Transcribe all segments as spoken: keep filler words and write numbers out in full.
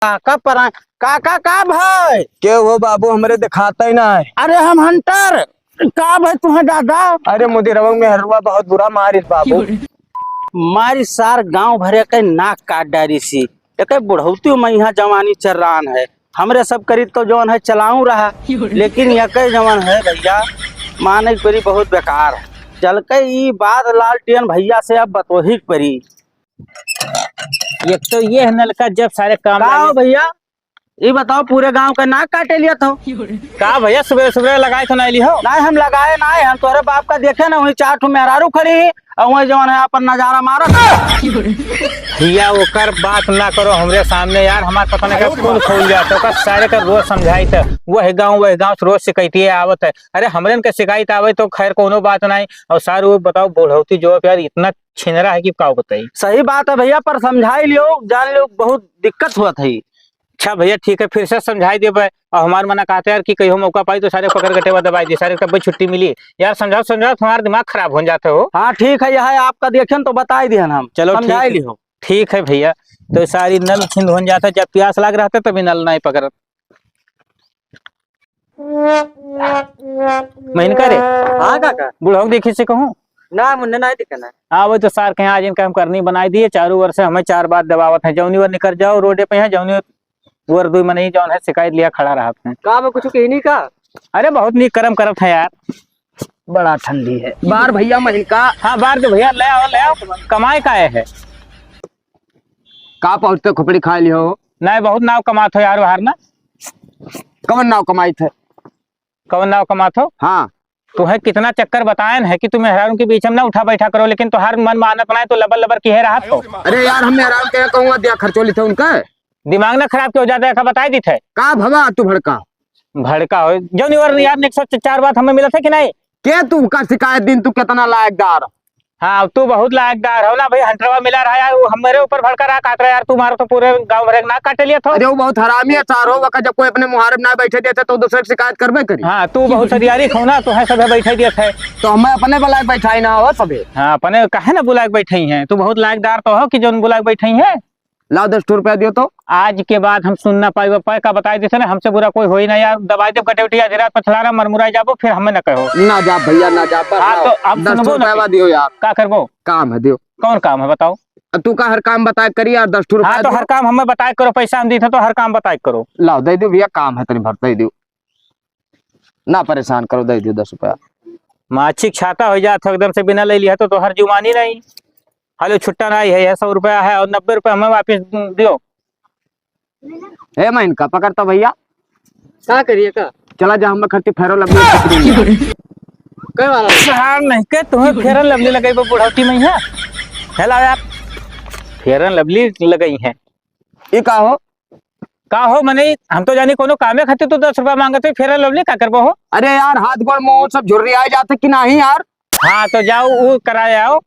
काका परा-, काका का भाई? के हो बाबू, हमरे देखात ही ना है। अरे हम हंटर। का भाई तुम्हें दादा? अरे मुदिरवा मेहरुआ बहुत बुरा मारित बाबू। मारी सार गांव भरे के नाक काट डारी सी। एके बुढ़ौती में यहाँ जवानी चर्रान है। हमरे सब करीत तो जवन है चलाऊ रहा, लेकिन यके जवन है भैया माने के परी बहुत बेकार है। चल के ई बात लालटेन भैया से अब बतोही के परी। एक तो ये है नलका जब सारे काम का लागे। हो भैया, ई बताओ पूरे गांव का नाक काटे लिया था? का भैया सुबह सुबह लगाए तो नहीं ली हो? नहीं हम लगाए नहीं, हम तोरे बाप का देखे ना वही चार ठो मेहरारू खड़ी है और वही जवन है अपन नजारा मारत। भैया ओकर बात ना करो हमरे सामने यार, हमार पता नहीं का खून खोल जाता है, ओकर सारे का रोज समझाई त वह गांव वह गांव से रोज शिकायती आवत है। अरे हमरे इनका शिकायत आवे तो खैर कोनो बात नहीं, और सार वो बताओ बुढ़ौती जो यार इतना छिनरा है कि का बताई। सही बात है भैया, पर समझाई लियो, जान लियो बहुत दिक्कत होत है। अच्छा भैया ठीक है, फिर से समझाई देबे। और हमार मना कहते यार कि कहियो मौका पाई तो सारे पकड़ के टेवा दबाई दी, सारे कब्बे छुट्टी मिली। यार समझाओ समझाओ, तुम्हारा दिमाग खराब हो जाता हो। हाँ ठीक है, यह है आपका देखें तो बताई दिहन हम, चलो ठीक समझाई है। लिहो। ठीक है भैया, तो सारी नल छिंद हो जाता, जब प्यास लाग रहा था तभी नल नहीं पकड़त। महीन का रे? हाँ काका। बुढ़ऊ देखी से कहूँ? ना, मुन्ने नहीं दिखना। हाँ, वही तो सार कहे आज इनका हम करनी बनाई दिए, चारों ओर से हमें चार बात दबावत है, जौनी ओर निकर जाओ रोडे पे है, जौनी ओर दुई मनई जौन है शिकायत लिया खड़ा रहत है। का बा, कुछ कहनी का? अरे बहुत नीक करम करत है यार। बड़ा ठंडी है। बार भैया महीन का। हाँ, बार दे भैया, ले आओ, ले आओ। कमाए का है? का पहुँचते खोपड़ी खा लियो? नहीं, बहुत नाव कमात हो यार बाहर ना। कवन नाव कमाई थे? कवन नाव कमात हो? हाँ। तुम्हें कितना चक्कर बतायन है कि तुम मेहरारू के बीच में ना उठा बैठा करो, लेकिन तोहार मन मानत ना है, तो लबर लबर किहे रहत हो। अरे यार, हम मेहरारू के कहूँगा दिया खर्चो लेते उनका। दिमाग ना खराब क्यों जाता है, का बताई दी थे। का भवा तू भड़का? भड़का हो, जौनी ओर यार एक सौ चार बात हमें मिलत है कि नहीं? के तू का शिकायत दिन तू कितना लायकदार? हाँ, तू बहुत लायकदार हो ना भाई, हंटरवा मिला रहा यार, वो हमारे ऊपर भड़का रहा, काट रहा यार, तू मारो तो पूरे गाँव भरे के नाक काटे लिया था। अरे वो बहुत हरामी है सार हो, वका जब कोई अपने मुहारे में ना बैठे देते तो दूसरे की शिकायत करबे करी। हाँ, तू बहुत सदियारी हो ना, तो है सभे बैठे दिए थे। तो हमें अपने बुला के बैठाई ना हो सभे। हाँ, अपने काहे ना बुला के बैठाई हैं, तू बहुत लायकदार तो हो कि जौन बुला के बैठाई हैं। लाओ दस ठो रुपया दियो तो। आज के बाद हम सुन ना पाई, पाए का बताई देते ना, हमसे बुरा कोई होई ना यार, दबाई देब कटेवटी आधी रात पछलारा मरमुराई जाबो, फिर हमें ना कहो। ना जाब भैया, ना जाब, बस हाँ, लाओ। तो अब दस ठो सुनबो ना रुपया कि-, दियो यार। का करबो? काम है, दियो। कौन काम है बताओ? अब तू का हर काम बताए करी यार, दस ठो रुपया हाँ, तो दियो। हर काम हमें बताए करो, पैसा हम दी थे तो हर काम बताए करो। लाओ, दे दो भैया, काम है तनी भर, दे दो। ना परेशान करो, दे दो दस रुपया। माछी के छाता हो जात हो एकदम से, बिना ले लिया तो तोहर जुमानी नहीं। हलो छुट्टा नहीं है, यह सौ रुपया है और नब्बे रुपया हमें वापस दियो। ए, मैं इनका पकड़ता भैया। का करिए का? चला जा, हम खट्टी फेरो लगी। कई वाला? सार नहीं के तुम्हें फेरन लवली लगई बा बुढ़ौती में है। हेला यार, फेरन लवली लगई है। ये का हो? का हो मनई, हम तो जानी कोनो कामे खातिर तू दस रुपया मांगत हो, फेरन लवली का करबो हो? अरे यार, हाथ गोड़ मुंह सब झुर्रिया जाते कि नहीं यार? हाँ, तो जाओ, वो कराए आओ।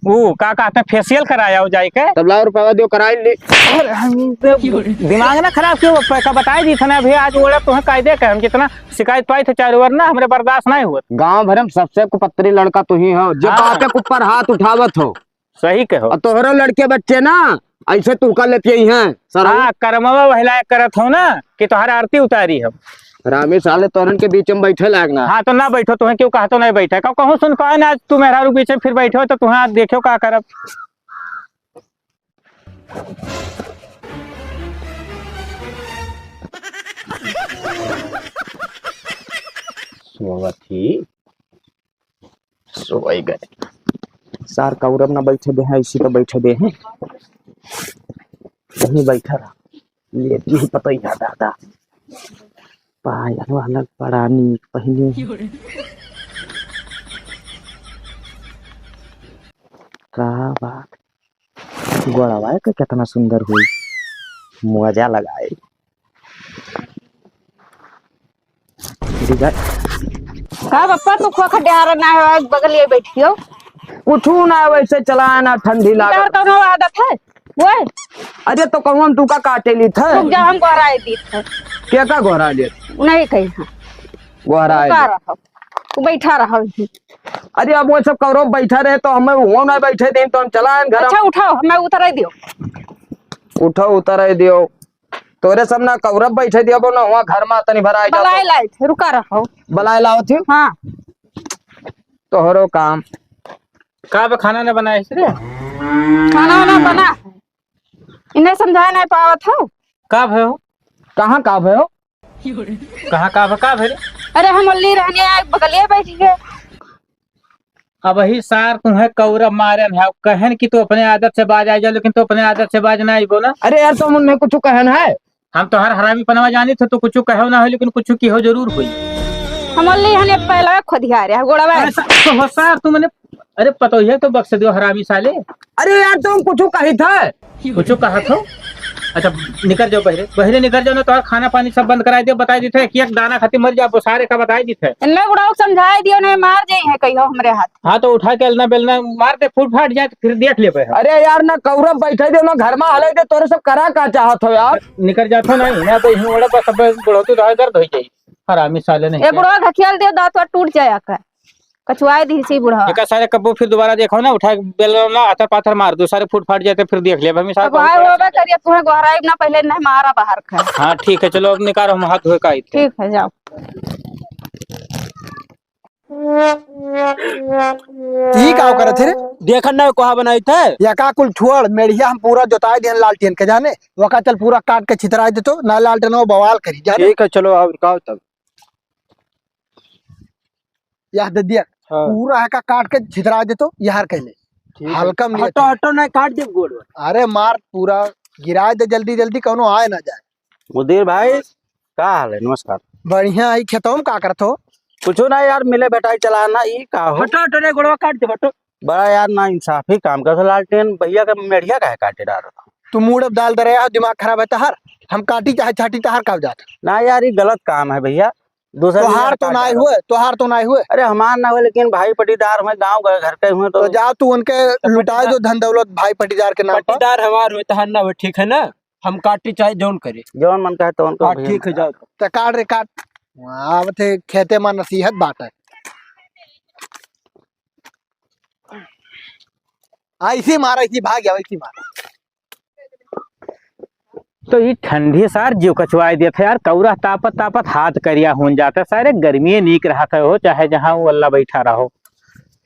वो का कहते हैं, फेशियल कराए आओ जाए के। तब लाओ रुपया दियो, कराए ली। अरे, हम तो दिमाग ना खराब क्यों, पैसा बताए दी था ना अभी, आज ओड़ा तुम्हें कायदे का, हम जितना शिकायत पाई थे चारों ओर ना, हमरे बर्दाश्त नहीं हुआ। गांव भर में सबसे कुपत्री लड़का तू ही हो, जब हाँ। बापे के ऊपर हाथ उठावत हो। सही कहो। और तोहरो लड़के बच्चे ना ऐसे तू कर लेती हैं, सर। हाँ, करमवा वही लायक करत हो ना कि तोहर आरती उतारी हम। रामी साले तोरन के बीच में बैठे लायक ना। हाँ, तो ना बैठो, तुम्हें क्यों कहा तो नहीं बैठे। कब कहूँ सुन पाए ना, आज तू मेहरारू बीच में फिर बैठे हो तो तुम्हें आज देखो का करब। सोवत ही। सोई गए। सार कौरब ना बैठे दे हैं, इसी तो बैठे दे हैं। कहीं बैठा रहा। लेती ही पता ही ना दादा। पायल वाला बड़ा नीक पहने हैं। का बात। गोड़वा के कितना सुंदर हुई। मजा लगाए। का पप्पा, तू खोखा डेहारा ना है, बगलिए बैठियो। कुछ ना, वैसे चला ना, ठंडी लागत। तोहर कौनो आदत है? ओए। अरे तो कहूँ हम तू का काटे ली थे? रुक जा, हम गोहराए दी थे। के का गोहराए ली? नहीं कहीं हाँ। गोहराए तू का ली। रहो? तू बैठा रहो। अरे अब वो सब कौरव बैठा रहे तो हमें वो ना बैठे दिन तो हम चला आए घर। अच्छा उठाओ, हमें उतराई दियो। उठो, उतर दियो। तोरे सब ना कौरब बैठे दियो, ना हुआ घर मा तनी भरा जाओ। बलाए लाइट, रुका रहो। बलाए लाओ थी? हाँ। तोहरो काम। का बे, खाना न बनाए रे? खाना वाना बना है। इन्हें समझा नहीं पावत हो। का भयो? कहाँ का भयो? कहाँ का भ-, का भरे? अरे हम ओल्ली रहने आए, बगलिए बैठ गए। अब ही सार तुम्हें कौरब मारे हैं, कहन कि तू अपने आदत से बाज आ जाओ, लेकिन तू अपने आदत से बाज ना आइबो ना। अरे यार, तुम उन्हें कुछ कहन है? हम तो हर हरामी पनवा जानी थे, तो कुछ कहो ना हो, लेकिन कुछ की हो जरूर होई। हम ओल्ली हने पहला खोदिया रे, गोड़वा। अरे सा-, तो हो सार, तू मने, अरे पतोहिया तो बक्स दियो हरामी साले। अरे यार, तुम कुछ कही था? कुछ कहा था? अच्छा, निकर जाओ बहरे, बहरे निकर जाओ ना, तो खाना पानी सब बंद कराई दियो, बताई दी थे, एक एक दाना खातिर मर जाबो, सारे का बताई दी थे। इनमें गुड़ाओ समझाई दियो, नहीं मार जाई है कहियो हमरे हाथ। हाँ, तो उठा के अलना बेलना मार दे, फूट फाट जाए, तो फिर देख लेबे हम। अरे यार, ना कौरब बैठे दे, ना घर में हले दे, तोरे सब करा का चाहत हो यार? निकर जात हो नहीं, ना तो यहीं ओड़ा बस अब बढ़ोतू तो दर्द हो जाई। हरामी साले नहीं ए के। बुढ़वा घकियल दे, दांत वात टूट जाए का। कचुआए दी सी बुढ़वा। एका सारे कब्बो फिर दोबारा देखो ना, उठा के बेलना, आतर पाथर मार दो, सारे फूट फाट जाते, फिर देख लेबे हम, सारे अब आए बहुत होबे करिए, तुम्हें गोहराई ना पहले नहीं मारा बाहर का। हाँ, ठीक है, चलो अब निकालो, हम हाथ धोए का आई थे। ठीक है, जाओ। ई का करत है रे? देखन ना कोहा बनाई थे। या का कुल छोड़, मेढ़िया हम पूरा जोताई दिहन लालटेन के जाने, वका चल पूरा काट के छितराई देतो, ना लालटेन वो बवाल करी जाने। ठीक है, चलो और का तब। यह दे दिया, हाँ। पूरा है का काट के छितराई देतो, यार कहले। ठीक है। हल्का में हटो, हटो, नहीं काट दे गोड़। अरे मार पूरा गिराई दे जल्दी जल्दी, कौनो आए ना जाए। मुदीर भाई, का हाल है? नमस्कार। बढ़िया है, खेतों में का करत हो? कुछो ना यार, मिले भेटाई चला ना, ई का हो? हटो, हटो रे, गोड़वा काट दे, हटो। बड़ा यार ना इंसाफी काम करत हो, लालटेन भैया का मेढ़िया काहे काटे डारत हो? तू मूड अब डाल दे रहे हो, दिमाग खराब है तहार। हम काटी चाहे छाटी तहार का जात। ना यार, ई गलत काम है भैया। दूसरा तोहार तो ना हुए, तोहार तो ना हुए। अरे हमार ना हुए, लेकिन भाई पटीदार हुए, गाँव का घर के हुए तो तो जाओ तू उनके तो लुटाए पटीदार दो धन दौलत भाई पटीदार के नाम पर। पटीदार हमार हुए, तहार ना हुए, ठीक है ना? हम काटी चाहे जौन करे। जौन मन कहे तौन को हाँ, भैया ठीक है, जाओ। तो काट रे काट। अब थे खेते में नसीहत बाटे। ऐसी मारा, ऐसी भाग जाओ, ऐसी मारा। तो ई ठंडी सार जीव कचवाए देत है यार, कौरा तापत तापत हाथ करिया होन जाता है। सारे गर्मी नीक रहत है हो, चाहे जहाँ वो अल्लाह बैठा रहो।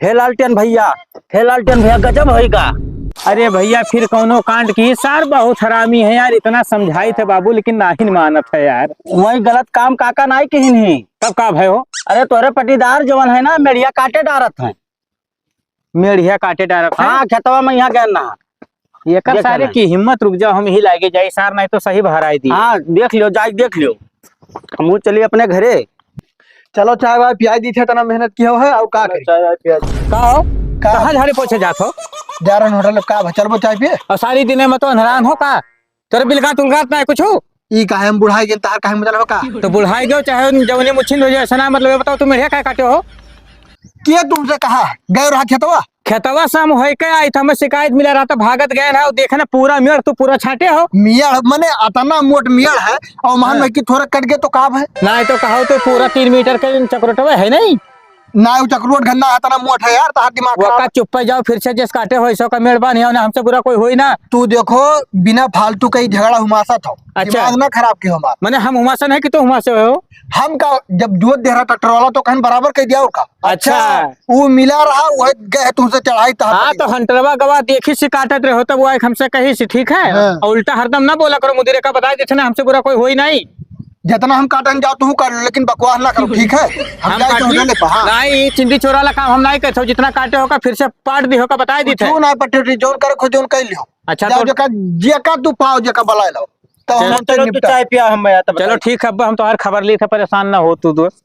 हे लालटेन भैया, हे लालटेन भैया, गजब होई का? अरे भैया, फिर कौनो कांड की? सार बहुत हरामी है यार, इतना समझाई थे बाबू, लेकिन नाहिन मानत है यार। वही गलत काम काका नाई किहिन ही। तब का भयो? अरे तोरे पटीदार जवन है ना, मेढ़िया काटे डारत है। मेढ़िया काटे डारत है? हाँ, खेतवा में यहाँ गए ना। एकर देख सारे ना। की हिम्मत, रुक जाओ, हम ही लागे जाई सार, नहीं तो सही भराई दी। हाँ, देख लियो, जाई देख लियो। हमहू चली अपने घरे। चलो चाय वाय पियाई दी थे, इतना मेहनत किया है, और का चलो करी? चाय वाय पियाई दी। का हो? का? कहाँ झाड़े पोछे जात हो? जा रहन होटल, का भा, चलबो चाय पिए? और सारी दिने में तो अनहरान हो का? तोरे बिलगात उलगात ना है कुछ? ई काहे हम बुढ़ाई गए, तहार काहे मजा हो का? तो बुढ़ाई गयो, चाहे जवने मुछिन हो जाए, ऐसा ना मतलब, ये बताओ, तुम मेढ़िया काहे काटे हो? के तुमसे कहा? गए रहा खेतवा? खेतवा से हम होई के आई, तो हमें शिकायत मिला रहा था, भागत गए ना, देखे ना पूरा मेड़, तू पूरा छाटे हो। मेड़ मने अतना मोट मेड़ है, और मान हाँ। लो कि थोड़ा कट गए तो का है? नहीं तो कहो तो पूरा तीन मीटर के चक्रोटवा है नहीं। ना, वो चकलोट घन्ना है, इतना मोट है यार, तहार दिमाग वो खराब। का चुप्पे जाओ, फिर से जिस काटे हो, इसो का मेड़ बानी हो ना, हमसे बुरा कोई होई ना। तू देखो, बिना फालतू का ही झगड़ा हुमासा था। अच्छा। दिमाग ना खराब कियो हमार। माने हम हुमासा नहीं कि तू हुमासे हो? हम का, जब जोत दे रहा ट्रैक्टर वाला तो कहन बराबर कह दिया और का। अच्छा। वो मिला रहा, वह गए तुमसे चढ़ाई तहार हाँ, पति तो को। हंटरवा गवा देखी से काटत रहे हो, तब वो एक हमसे कही से, ठीक है? हाँ। और उल्टा हरदम ना बोला करो, मुदीरे का बताए देते ना, हमसे बुरा कोई होई नहीं। जितना हम काटन जाओ, तू काट लो, लेकिन बकवास ना करो, ठीक है? हम हम जाए काट तो ली। होटल पे, हाँ। नहीं, चिंदी चोरा ला काम हम नहीं करते, जितना काटे होगा, फिर से पाट दी होगा, बताए दी थे। कुछ ना पटेटी, जोन करे, खुद जोन कर लियो। अच्छा, जाओ, तो जेका, जेका तू पाओ, जेका बलाए लाओ। तो चलो, हम चलो, तू निपटा। चाय पिया, हम आया तब चलो, बताइए। ठीक है, अब हम तोहार खबर ली थे, परेशान ना हो तू दोस्त।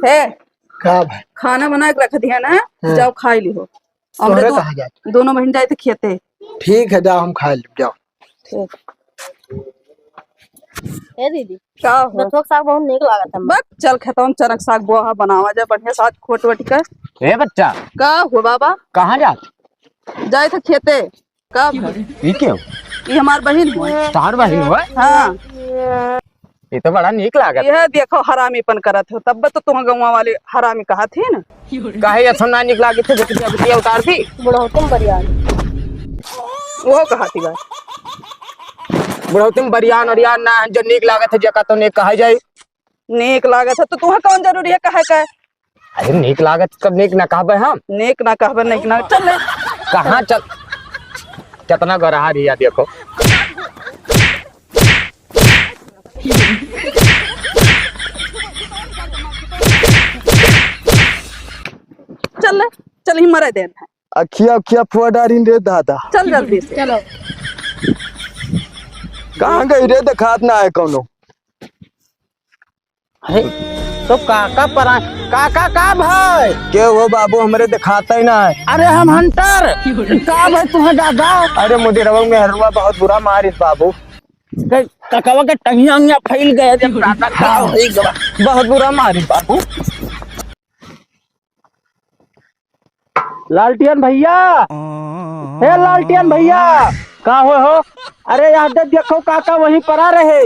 हे, का भाई? खाना बना के रख दिया ना, हाँ। जाओ खाई लिहो। हमरे तोहरे दो-, कहाँ जात? दोनों बहिन जाए थे खेते। ठीक है, जाओ हम खाए लेब, जाओ। ठीक। ए दीदी, का हो? बथुआ के साग बहुत नीक लागत है। बस, चल खेतवा में चनक साग बोआ है, बनावा जाए बढ़िया साग खोट वट के। ए बच्चा। का हो बाबा? कहाँ जात? जाए थे खेते। का भाई? ई के हो? ई हमार बहिन हुई। तहार बहिन हुआ? हाँ। ई तो बड़ा नीक लागत। यह देखो हरामीपन करत हो, तब तो तुम गौवा वाले हरामी कहत ही ना। काहे अथो ना नीक लागत है, जतिया बिटिया उतार दी। बुढ़ौती में बरियान। वो कहती बात। बुढ़ौती में बरियान और यार ना, जो नीक लागत है, जेका तो नीक कहा जाए। नीक लागत है, तो तुहा कौन जरूरी है कहे का? अरे नीक लागत, कब नीक ना कहबे हम? नीक ना कहबे, नीक ना, चल ले। कहाँ चल? कितना गरहा रिया देखो। चल ले, चल ही मरे देन है। अखिया, अखिया फुआ डारिन रे दादा। चल जल्दी से। चलो। कहाँ गई रे, देखात ना है कौनो। अरे, तो काका परा-, काका का भाई? के हो बाबू, हमरे देखाता ही ना है। अरे हम हंटर। का भाई तुम्हें दादा? अरे मुदिरवा मेहरुआ बहुत बुरा मारित बाबू। के ककवा के टंगिया अंगिया फैल गए जब काका का होई गवा। बहुत बुरा मारित बाबू। लालटियन भैया, हे लालटियन भैया, का हो हो? अरे यहाँ दे देखो काका वहीं परा रहे,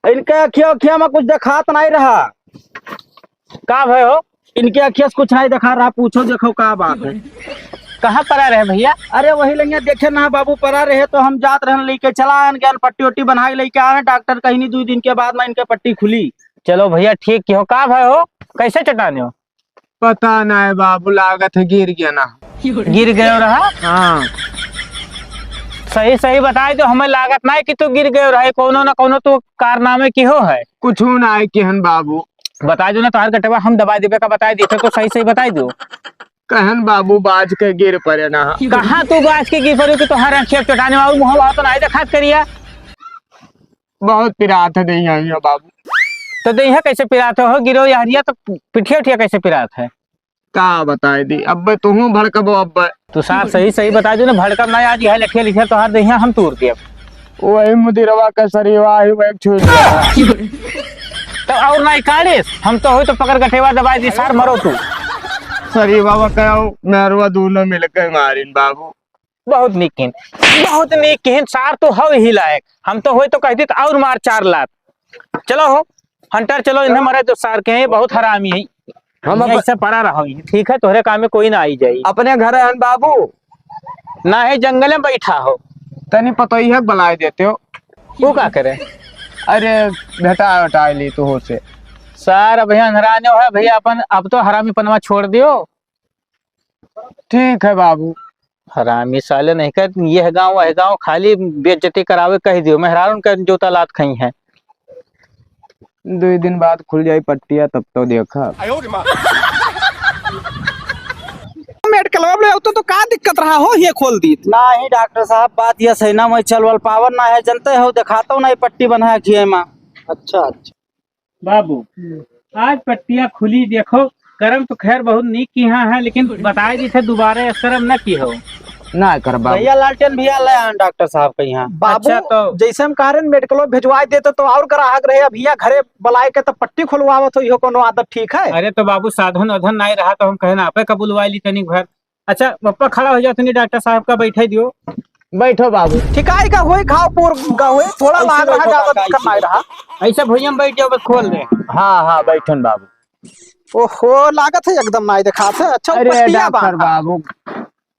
इनके अखिया अखिया में कुछ देखात नहीं रहा। का भय हो? इनके अखिया से कुछ नहीं देखा रहा, पूछो देखो का बात है। कहाँ परा रहे भैया? अरे वही लंगिया देखे ना बाबू परा रहे तो हम जात रहन लेके चला आन ज्ञान पट्टी उट्टी बना के लेके आए डॉक्टर कहीं नहीं दो दिन के बाद में इनके पट्टी खुली। चलो भैया ठीक की हो, का भय हो? कैसे चटाने हो? पता नहीं बाबू, लागत है गिर गया ना। गिर गयो रहा? हाँ। सही सही बताई दो, हमें लागत नहीं कि तू गिर गयो रहा, कोनो ना कोनो तू कारनामे की हो है। कुछ ना है किहन बाबू। बताई दो ना, तोहार गटवा हम दबाई देबे का बताई दी, तो सही सही बताई दो। कहन बाबू बाज के गिर पड़े ना। कहाँ तू बाज के गिर पड़े कि तोहार आँखिया चटाने वाला मुँह तो नहीं देखात करिया। बहुत पिरात है दहिया भैया बाबू। तो दहिया कैसे पिरात हो? गिरो यहरिया तो पिठिया उठिया कैसे पिरात है? का बताई दी, अब तुहूँ भड़कबो अब। तू सार सही सही बताई दो ना, भड़कब ना आज यह लठिया लिखिया तोहार दहिया हम तूर देब। वही मुदिरवा का सरीवा ही वही छू लिया। तो और नहीं काड़िस, हम तो होई तो पकड़ के ठेवा दबाई दी, सार मरो तू। सरीवा का मेहरुआ दोनों मिलके मारिन बाबू। बहुत नीक किहिन, बहुत नीक किहिन, सार तो हव ही लायक। हम तो होई तो कह दी तो और मार चार लात। चलो हो, हंटर चलो, इन्हें मरे जो सार के हैं, बहुत हरामी है। हम ये अप- ऐसे पड़ा रहो, ठीक है, तोहरे काम में कोई ना आई जाई। अपने घर हन बाबू? ना है, जंगल में बैठा हो। तनी पतोई है, बुलाए देते हो। वो का करे? अरे, भेटा हटा ली तू हो से। सार, अब यहाँ अंधराने हो है भैया, अपन अब तो हरामीपनवा छोड़ दियो। ठीक है बाबू। हरामी साले नहीं कर, यह गाँव, वह गाँव, खाली बेइज्जती करावे, कह दियो, मेहरारून का जूता लात खाई है। दो दिन बाद खुल जाई पट्टिया, तब तो देखा। मेडिकल वाले तो, तो का दिक्कत रहा हो, ये खोल दी। नहीं डॉक्टर साहब, बात यह सही ना, मैं चलवल पावन ना है, जनते हो, दिखाता हूँ ना, ये पट्टी बना है किए माँ। अच्छा, अच्छा। बाबू, हम्म। आज पट्टिया खुली, देखो, करम तो खैर बहुत नीक की यहाँ है, लेकिन बताए जैसे दोबारा इस करम न की हो। ना कर बाबू। भैया लालटेन भैया ले आन डॉक्टर साहब के यहाँ। बाबू, अच्छा, तो जैसे हम कारण मेडिकलो भेजवाए देते तो और ग्राहक रहे, अब यहाँ घरे बुलाए के तो पट्टी खुलवावत हो, इहो कोनो आदत ठीक है? अरे तो बाबू, साधन वाधन नहीं रहा तो हम कहे ना, आपे का बुलवाए ली तनिक भर। अच्छा पप्पा, खड़ा हो जाओ, तनी डॉक्टर साहब का बैठे दियो। बैठो बाबू। ठिकाई का होई, घाव पूर का होई, थोड़ा ऐसे लाग रहा, बैठो ज्यादा काका, दिक्कत ऐसे। नहीं रहा। ऐसे भुइयां में बैठ जाओ, बस खोल दे। हाँ, हाँ, बैठन बाबू। ओहो, लागत है एकदम नहीं दिखात है। अच्छा, अरे पट्टिया डॉक्टर बांधा। बाबू,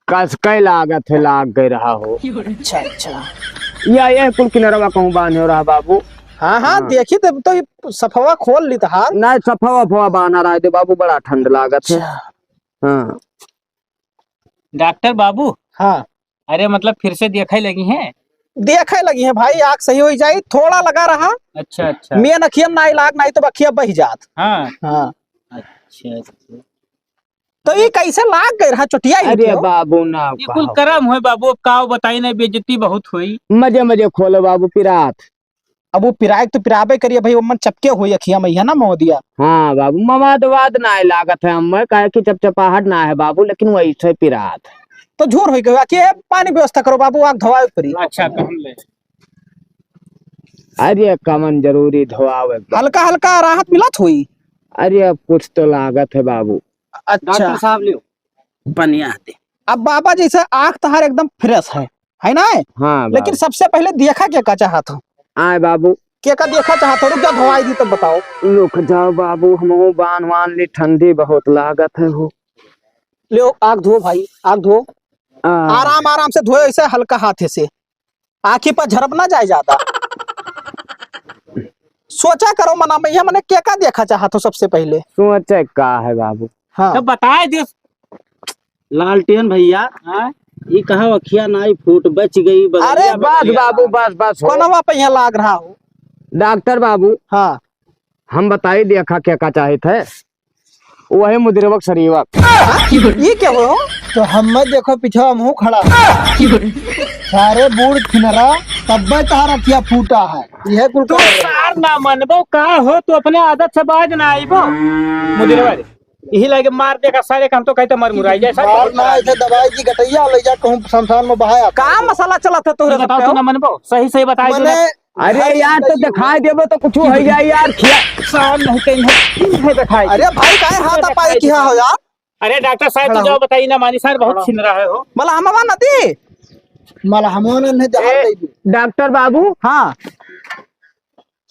कस के लागत है, लाग गए रहा हो। अच्छा, अच्छा। या ये कुल किनारवा कहूँ बांधे रहा बाबू। हाँ, हाँ, हाँ। देखी तब तो ये सफवा खोल ली तहार। नहीं, सफवा फवा बांधा रहा दे बाबू, बड़ा ठंड लागत है। अच्छा। हाँ। डॉक्टर बाबू। हाँ। अरे मतलब फिर से देखे लगी हैं? देखे लगी हैं भाई, आँख सही हो जाई, थोड़ा लगा रहा। अच्छा, अच्छा। मेन अखिया में नाई लाग, नाई तो अखिया बही जात। हाँ। हाँ। अच्छा, अच्छा। तो ये कैसे लाग गए रहा चोटिया ही अरे क्यों? बाबू ना ये कुल कहो। करम होए बाबू, अब का बताई नहीं, बेइज्जती बहुत होई। मजे मजे खोलो बाबू पिरात। अब वो पिराए तो पिराबे करिए भाई, वो मन चपके हुई अखिया में है ना मोदिया। हाँ बाबू, मवाद वाद ना है लागत है हमें, काहे कि चपचपाहट ना है बाबू, लेकिन वैसे पिरात। तो झूर होई गयो, आके पानी व्यवस्था करो बाबू, आग धोआवे परी। अच्छा, तो हम ले। अरे कमन जरूरी धोआवे। हल्का हल्का राहत मिलत हुई। अरे अब कुछ तो लागत है बाबू। अच्छा। डॉक्टर साहब लियो, पनिया दे। अब बाबा जैसे आँख तहार एकदम फ्रेश है, है ना? हाँ बाबू। लेकिन सबसे पहले देखा के का चाहत हो? आए बाबू। के का देखा चाहत हो? रुक जा, धोवाई दी तब बताओ। रुक जाओ बाबू, हमहू बान वान ली, ठंडी बहुत लागत है हो। ले आग धो भाई, आग धो। आ। आराम आराम से धोए, ऐसे हल्का हाथे से, आँखी पर झरप ना जाए ज्यादा। सोचा करो मना में, ये मने के का देखा चाहत हो सबसे पहले? सोचे का है बाबू? हाँ। तो बताए दे। लालटेन भैया, हाँ? ई कहा अखिया नाई फूट बच गई, बगलिया अरे बस बगलिया। बाबू, बस, बस हो। कोनवा पे यहाँ लाग रहा हो? डॉक्टर बाबू, हाँ। हम बताई देखा के का चाहित है, वही मुदिरवक सरीवक। हाँ? ई क्या हो? तो हम मत देखो, पीछे हमहू खड़ा। सारे बूढ़ खिनरा, तब्बे तहार अखिया फूटा है। यह कुल तू कर रहे। सार ना मनबो का हो, तू अपने आदत से बाज ना आइबो। मुदिरवा रे, यही लागे मार देगा सारे, का हम तो कहते मर मुराई जाए सारे। मार ना, इसे दवाई की गटैया ले जा, कहूँ शमशान में बहाया। का मसला चलत है तोहरे तू सब बताओ, पे तू हो? ना मनबो, सही सही बताई मने दे। अरे भाई, यार, तो दिखाई देबो तो कुछ हो जाए यार, खिया। साहब नहीं कहीं है, नहीं दिखाई। अरे भाई, काहे हाथ पाए किया हो यार? अरे डॉक्टर साहब, तू खड़ा हो। जाओ बताइए ना, मानी साहब बहुत खड़ा हो। छिन रहा है हो। मला हमवा नदी। मला हमवा न जहाज ए, दे दू। डॉक्टर बाबू। हाँ।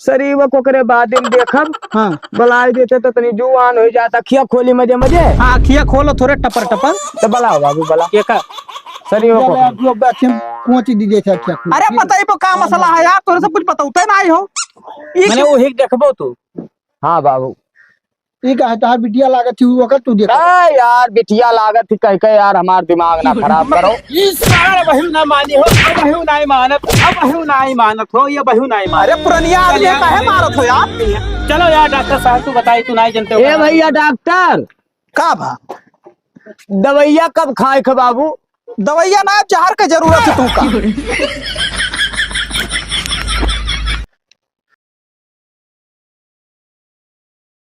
सरीवक ओकरे बाद में देखब। हाँ। बुलाई देते तो तनी जुआन हो जाता, खिया खोली मजे मजे। हाँ, खिया खोलो थोड़े टपर टपर। तो बुलाओ बाबू, बुला। के का? सरीवक चलो, ओकरे। आप लोग बैठ के पहुंच दीजिए, अच्छा, अच्छा। अरे, बताइए वो का मसला है यार, तोरे से कुछ बताते ना आई हो। ई मने का वही देखबो तू। हाँ बाबू। ई का है, तोहार बिटिया लागत थी, ओकर तू देख। ए यार, बिटिया लागत थी कह के यार, हमार दिमाग ना खराब करो। ई सार बहू ना मानी हो, अब बहू ना मानत, अब बहू ना मानत हो, ये बहू ना मानत। अरे पुरनिया आदमी है, काहे मारत हो यार? चलो यार डॉक्टर साहब, तू बताई, तू नहीं जानते हो ए का? भैया डॉक्टर, का भा? दवाइया कब खाए खे बाबू? दवाइया ना, जहर के जरूरत है तुमका।